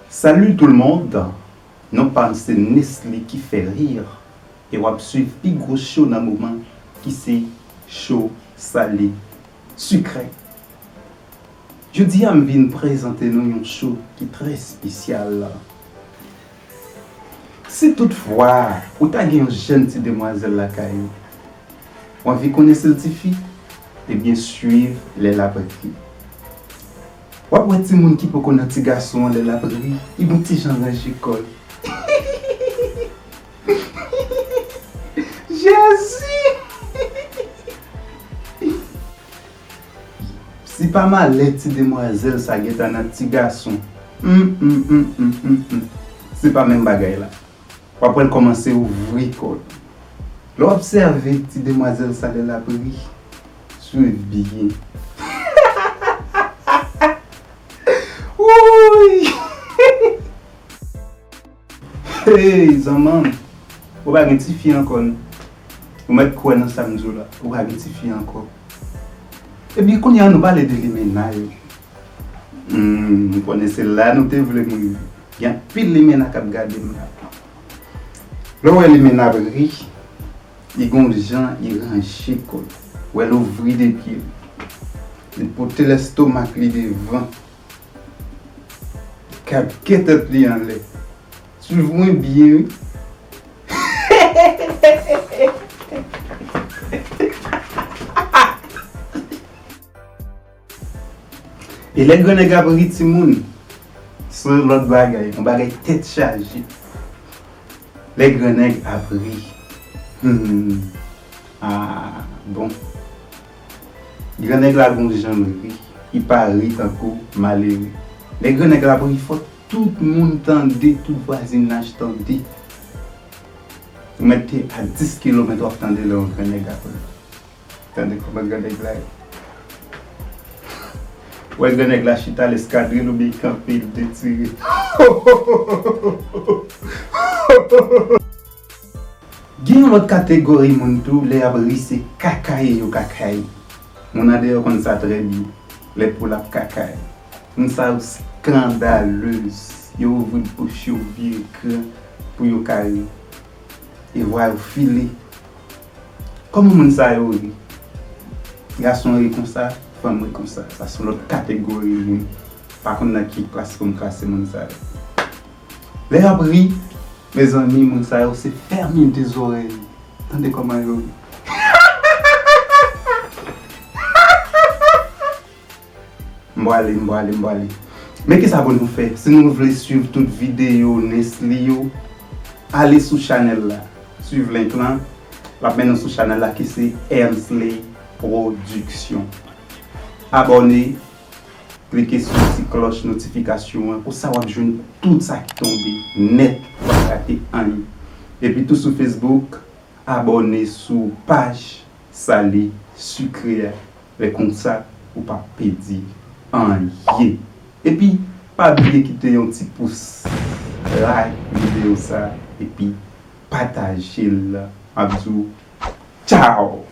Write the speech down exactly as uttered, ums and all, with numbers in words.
Salut tout le monde! Non pa m se Nesly ki fè rir e w ap swiv pi gwo show nan moman ki se show Salé Sikrè. Jodi a m vin prezante nou yon show ki trè espesyal. Si toutfwa ou ta gen yon jèn ti demwazèl lakay ou, w anvi konnen si l tifi? Ebyen swiv lè l ap ri. W ap wè timoun ki poko nan ti gason an lè l ap ri, li gon ti jan ranje kò l. Jezi! Si pa malè ti demwazèl sa gentan nan ti gason, hmm, hmm, hmm, hmm, hmm, hmm, se pa menm bagay la. W ap wè l kòmanse ouvri kò l. Lè w obsève ti demwazèl sa lè l ap ri, swiv byen. Wouy! Hey, zanmanm, ou pa gen tifi ankò non. Ou mèt kwè nan sa m di w la, ou pa gen tifi ankò. Ebyen kounye a nou pale de limena yo. Hmm, m konnen se la nou te vle m rive. Gen anpil limena k ap gade m la. Lè w wè limena ap ri, li gon jan li ranje kò l. W wè l ouvri de pye l. Li pote lestomak li devan. Li kake tèt li anlè. Swiv mwen byen wi. E lè grannèg ap ri timoun, se yon lòt bagay, yon bagay tèt chaje. Lè grannèg ap ri. Hmm. Ah, bon. Grannèg la gon jan l ri, li pa ri tankou malere. Lè grannèg la ap ri fò tout moun tande, tout vwazinaj tande. Ou mèt te a dis kilomèt w ap tande lè yon grannèg ap ri. Tande kòman grannèg la ye. Wè grannèg la chita l eskadril oubyen kanpe l detire. Gen yon lòt kategori moun tou, lè y ap ri se kakaye yo kakaye. Moun andeyò konn sa trè byen, lè poul ap kakaye. Moun sa yo skandalez, yo ouvri bouch yo byen gran pou yo ka ri. E vwa yo file. Kòman moun sa yo ri? Gason ri konsa, fanm ri konsa. Sa se yon lòt kategori moun. Pa konn nan ki klas pou m klase moun sa yo. Lè y ap ri, mezanmi, moun sa yo se fèmen de zòrèy. Tande kòman yo ri. M pwale, m pwale, m pwale. Men kisa pou nou fè? Si nou vle swiv tout videyo Nesly yo, ale sou chanèl la. Swiv link lan. L ap mennen w sou chanèl la ki se Ensley Production. Abòne, klike sou ti klòch notifikasyon an. Konsa w ap jwenn tout sa ki tonbe nèt. W ap rate anyen. Epi tou sou Facebook, abòne sou paj Salé Sikrè a. Lè konsa, ou p ap pèdi anyen. Epi, pa bliye kite yon ti pous like videyo sa, epi pataje l. M ap di w, tchaw!